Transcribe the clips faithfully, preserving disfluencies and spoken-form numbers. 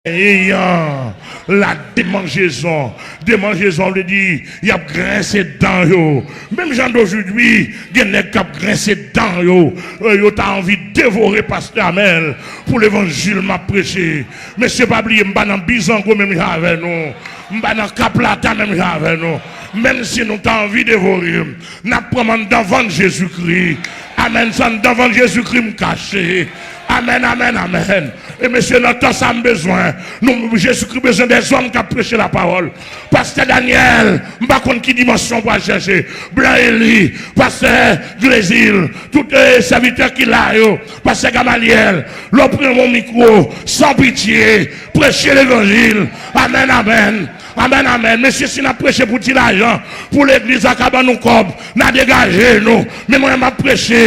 Eyan, la demanjezon. Demanjezon vle di y ap grense dan yo. Menm jan dojodwi, gen nèg k ap grense dan yo. Yo ta anvi devore pastè Amèl pou levanjil m ap preche. Mesye, pa bliye, m pa nan Bizango menm jan avè nou. M pa nan Kaplata menm jan avè nou. Menm si nou ta anvi devore m, n ap pran m anndan vann Jezikri. Amèn. Se anndan vann Jezikri m kache. Amèn, amèn, amèn. E mesye, nan tan sa m bezwen, nou, Jezikri bezwen dèzòm k ap preche lapawòl. Pastè Daniel, m pa konn ki dimansyon w pral chèche. Blan Eli, pastè Glezil, tout sèvitè ki la yo, pastè Gamalyèl, lè w pran yon mikwo, san pitye, preche levanjil. Amèn, amèn. Amèn, amèn. Mesye, si n ap preche pou ti lajan, pou legliz la ka ban nou kòb, n a degaje nou. Men mwen, m ap preche,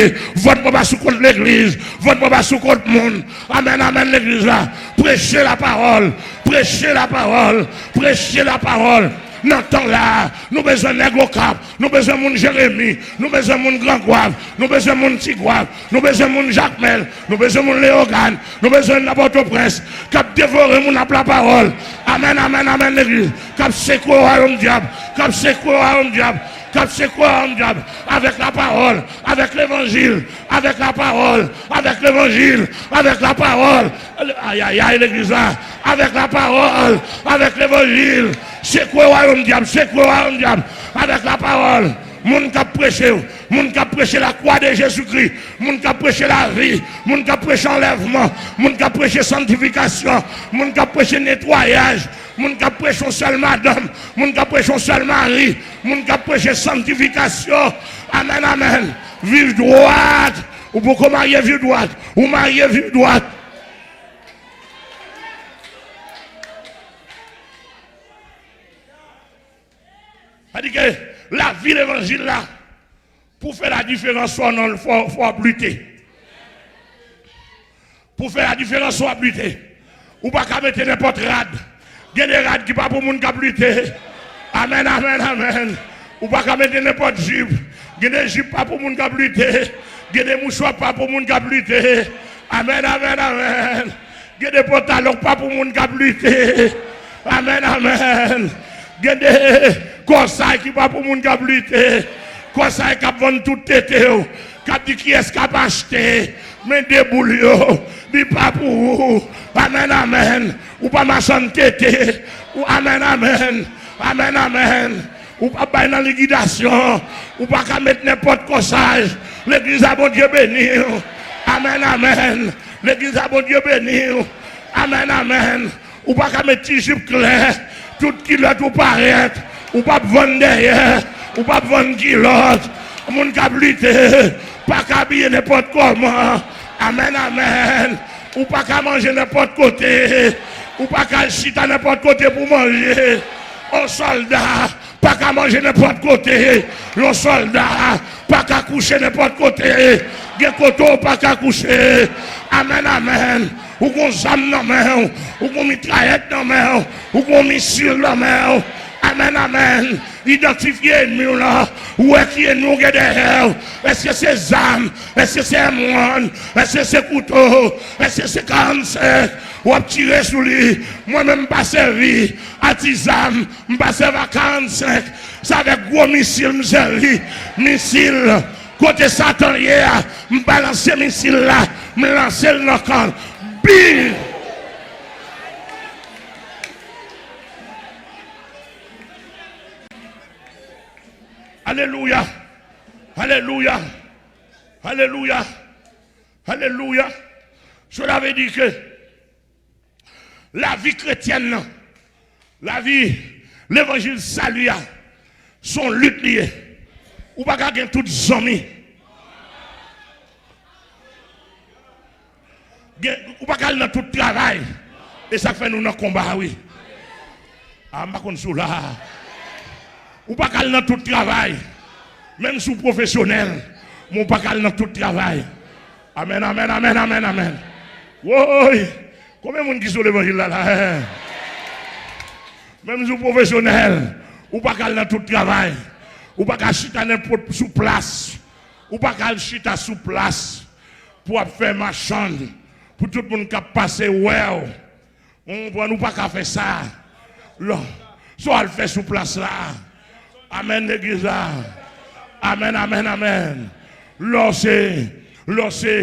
vant mwen pa sou kont legliz, vant mwen pa sou kont moun. Amèn, amèn, legliz la. Preche lapawòl, preche lapawòl, preche lapawòl. Nan tan la, nou bezwen nèg Okap, nou bezwen moun Jeremi, nou bezwen moun Gran Gwav, nou bezwen moun Ti Gwav, nou bezwen moun Jakmèl, nou bezwen moun Leyogàn, nou bezwen nan Pòtoprens, k ap devore moun ap lapawòl. Amèn, amèn, amèn, legliz. K ap sekwe wayòm dyab, k ap sekwe wayòm dyab, k ap sekwe wayòm dyab, avèk lapawòl, avèk levanjil, avèk lapawòl, avèk levanjil, avèk lapawòl. Ayayay, legliz la, avèk lapawòl, avèk levanjil. Sekwe wayòm dyab, sekwe wayòm dyab, avèk lapawòl. Moun k ap preche yo, moun k ap preche lakwa de Jezikri, moun k ap preche lavi, moun k ap preche anlèvman, moun k ap preche sanktifikasyon, moun k ap preche netwayaj, moun k ap preche yon sèl madanm, moun k ap preche yon sèl mari, moun k ap preche sanktifikasyon. Amèn, amèn. Viv dwat. Ou poko marye, viv dwat. Ou marye, viv dwat. Sa di ke lavi levanjil la, pou fè ladiferans, fò w nan, fò, fò w ap lite. Pou fè ladiferans, fò w ap lite. Ou pa ka mete nenpòt rad. Gen de rad ki pa pou moun k ap lite. Amèn, amèn, amèn. Ou pa ka mete nenpòt jip. Gen de jip pa pou moun k ap lite. Gen de mouchwa pa pou moun k ap lite. Amèn, amèn, amèn. Gen de pantalon k pa pou moun k ap lite. Amèn, amèn. Gen de kòsay ki pa pou moun k ap lite. Kòsay k ap vann tout tete yo. K ap di kiyès k ap achte. Men de boul yo. Li pa pou ou. Amèn, amèn. Ou pa machann tete. Ou, amèn, amèn. Amèn, amèn. Ou pa bay nan likidasyon. Ou pa ka met nenpòt kòsay. Legliz a, Bondye beni w. Amèn, amèn. Legliz a, Bondye beni w. Amèn, amèn. Ou pa ka met ti jip klè. Tout kilòt ou parèt. Ou p ap vann dèyè. Ou p ap vann kilòt. Moun k ap lite pa ka abiye nenpòt kòman. Amèn, amèn. Ou pa ka manje nenpòt kote. Ou pa ka al chita nenpòt kote pou manje. On sòlda pa ka manje nenpòt kote. Yon sòlda pa ka kouche nenpòt kote. Gen kote w pa ka kouche. Amèn, amèn. Ou gon zam nan men w. Ou gon mitrayèt nan men w. Ou gon misil nan men w. Amèn, amèn. Idantifye ènmi w lan. Ou wè ki ènmi w gen dèyè w. Èske se zam? Èske se M one? Èske se kouto? Èske se karannsenk? W ap tire sou li. Mwen menm, m pa sèvi a ti zam. M pa sèvi a karannsenk. Se avèk gwo misil m sèvi. Misil. Kote Satan ye a, m balanse misil la. M lanse l nan kan l. Bim! Alelouya! Alelouya! Alelouya! Alelouya! Cela veut dire que lavi kretyèn nan, lavi levanjil sali a, se yon lit li ye. Ou pa ka gen tout zanmi. Gen, ou pa ka al nan tout travay. E sa k fè nou nan konba, wi. A, m pa konn si w la. Ou pa ka al nan tout travay. Menm si w pwofesyonèl, men ou pa ka al nan tout travay. Amèn, amèn, amèn, amèn, amèn. Woy! Konbyen moun ki sou levanjil la, la? Menm si w pwofesyonèl, ou pa ka al nan tout travay. Ou pa ka chita nenpòt sou plas. Ou pa ka al chita sou plas pou w ap fè machann, pou tout moun k ap pase wè w. Ou konprann, ou pa ka fè sa. Lò, sa w al fè sou plas la. Amèn, legliz la. Amèn, amèn, amèn. Lò se, lò se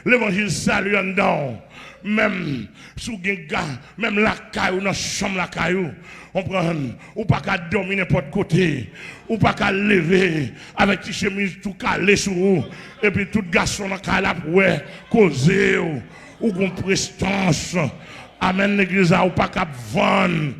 levanjil sali anndan w. Menm si w gen ga, menm lakay ou, nan chanm lakay ou. Konprann, ou pa ka dòmi nenpòt kote. Ou pa ka leve avèk ti chemiz tou kale sou ou. Epi tout gason nan kay la ap wè koze w. Ou gon prestans. Amèn, legliz la, ou pa ka ap vann.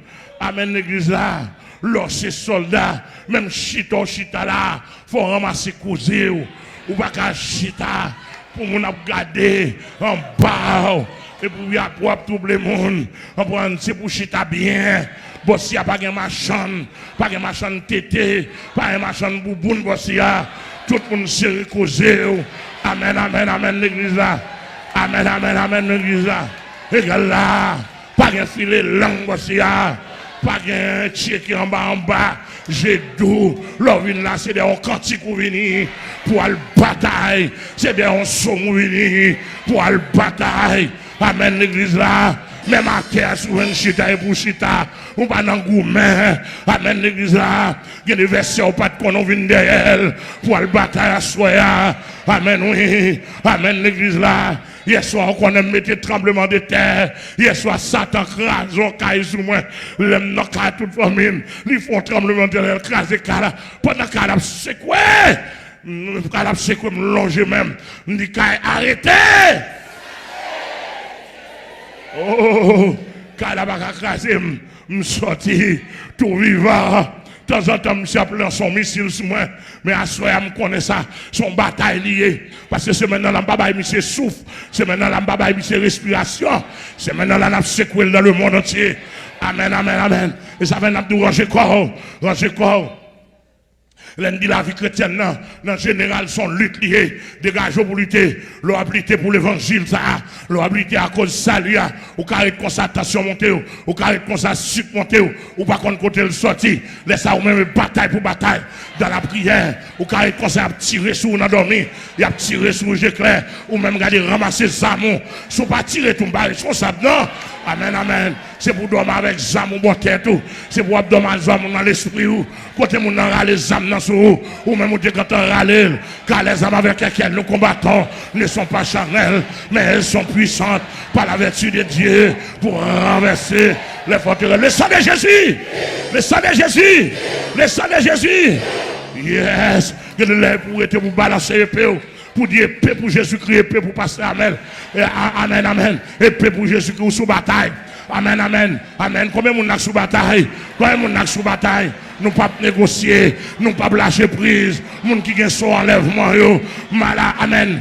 Amèn, legliz la. Lè w se sòlda, menm chita w chita la, fò w ranmase koze w. Ou pa ka chita pou moun ap gade anba w. Epi w ap, w ap twouble moun. Konprann, se pou chita byen. Bò si a pa gen machann, pa gen machann tete, pa gen machann bouboun bò si a. Tout moun sere koze w. Amèn, amèn, amèn, legliz la. Amèn, amèn, amèn, legliz la. Egal la. Pa gen file lang bò si a. Pa gen tcheke anba anba. Je dou. Lè w vin la, se dèyè yon kantik ou vini pou al batay. Se dèyè yon sòm ou vini pou al batay. Amèn, legliz la. Menm atè a, si w jwenn chita, e pou chita. Ou pa nan goumen. Amèn, legliz la. Gen de vèsè ou pa t konnen, ou vin dèyè l pou al batay aswè a. Amèn, wi. Amèn, legliz la. Yèswa, ou konnen m mete tranbleman de tè. Yèswa, Satan kraze yon kay sou mwen. Lè m nan kay tout fanmi m, li fè yon tranbleman de tè, l kraze kay la. Pandan kay la ap sekwe, m, kay la ap sekwe, m lonje men m. M di, "Kay, arete!" Oh, kay la pa ka kraze m. M sòti tou vivan. Tanzantan, misye ap lanse yon misil sou mwen. Men aswè a, m konnen sa se yon batay li ye. Paske semèn nan la, m pa bay misye souf. Semèn nan la, m pa bay misye respirasyon. Semèn nan la, n ap sekwe l dans le monde entier. Amèn, amèn, amèn. E sa fè n ap di w, ranje kò w. Ranje kò w. Lè n di lavi kretyèn nan, nan jeneral, se yon lit li ye. Degaje w pou lite. Lè w ap lite pou levanjil sa a, lè w ap lite akoz sali a, ou ka ret konsa, tansyon monte w, ou ka ret konsa, sik monte w, ou pa konn kote l sòti. Lè sa a, ou menm, e batay pou batay. Dan lapriyè, ou ka ret konsa, y ap tire sou ou nan dòmi, y ap tire sou ou je klè, ou menm gade ranmase zam ou. Si w pa tire tou, m pa responsab non. Amèn, amèn. Se pou w dòmi avèk zam ou bò tèt ou. Se pou w ap dòmi ak zam ou nan lespri w. Kote moun nan rale zam nan sou ou, ou menm ou te gentan rale l. Car les armes avec lesquelles nous combattons ne sont pas charnelles, mais elles sont puissantes par la vertu de Dieu pour renverser les forteresses. Le sang de Jésus! Le sang de Jésus! Le sang de Jésus! Yes! Gen de lè pou w rete pou balanse epe w. Pou di epe pou Jezikri, epe pou pastè Amèl. E, a-, amèn, amèn. Epe pou Jezikri, ou sou batay. Amèn, amèn, amèn. Konbyen moun nan k sou batay? Konbyen moun nan k sou batay? Nou p ap negosye, nou p ap lache priz. Moun ki gen sò anlèvman yo, mala, amèn,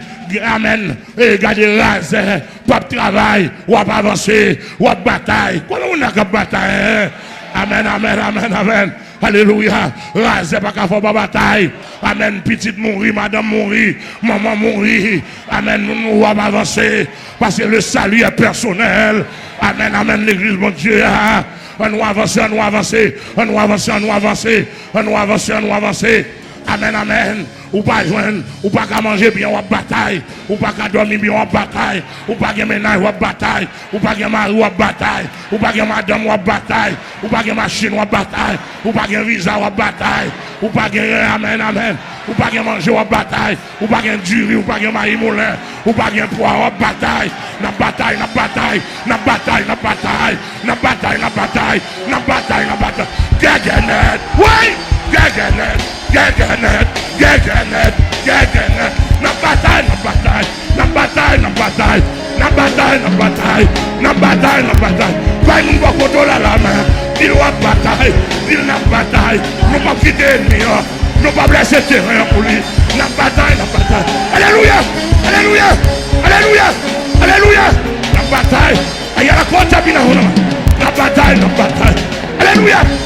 amèn. E gade razè, p ap travay, w ap avanse, w ap batay. Konbyen moun nan k ap batay, en? Amèn, amèn, amèn, amèn. Alelouya. Razè pa ka fè w pa batay. Amèn. Pitit mouri, madanm mouri, manman mouri. Amèn. Nou, nou w ap avanse. Paske le salut est personnel. Amèn, amèn, legliz Bondye a. Ann nou avanse, ann nou avanse. Ann nou avanse, ann nou avanse. Ann nou avanse, ann nou avanse. Amèn, amèn. Ou pa jwenn, ou pa ka manje byen, w ap batay. Ou pa ka dòmi byen, w ap batay. Ou pa gen mennaj, w ap batay. Ou pa gen mari, w ap batay. Ou pa gen madanm, w ap batay. Ou pa gen machin, w ap batay. Ou pa gen viza, w ap batay. Ou pa gen, amèn, amèn. Ou pa gen manje, w ap batay. Ou pa gen diri, ou pa gen mayi moulen. Ou pa gen pwa, w ap batay. N ap batay, n ap batay. N ap batay, n ap batay. N ap batay, n ap batay. N ap batay, n ap batay. Gègènèt. Woy! Gègènèt. Gègènèt. Gègènèt. Gègènèt. N ap batay, n ap batay. N ap batay, n ap batay. N ap batay, n ap batay. N ap batay, n ap batay. Bay moun bò kote w la lamen. Di l w ap batay. Di l n ap batay. Nou p ap kite ènmi an. Nou p ap lese teren an pou li. N ap batay, n ap batay. Alelouya! Alelouya! Alelouya! Alelouya! N ap batay. Aya la kota bina hona. N ap batay, n ap batay. Alelouya!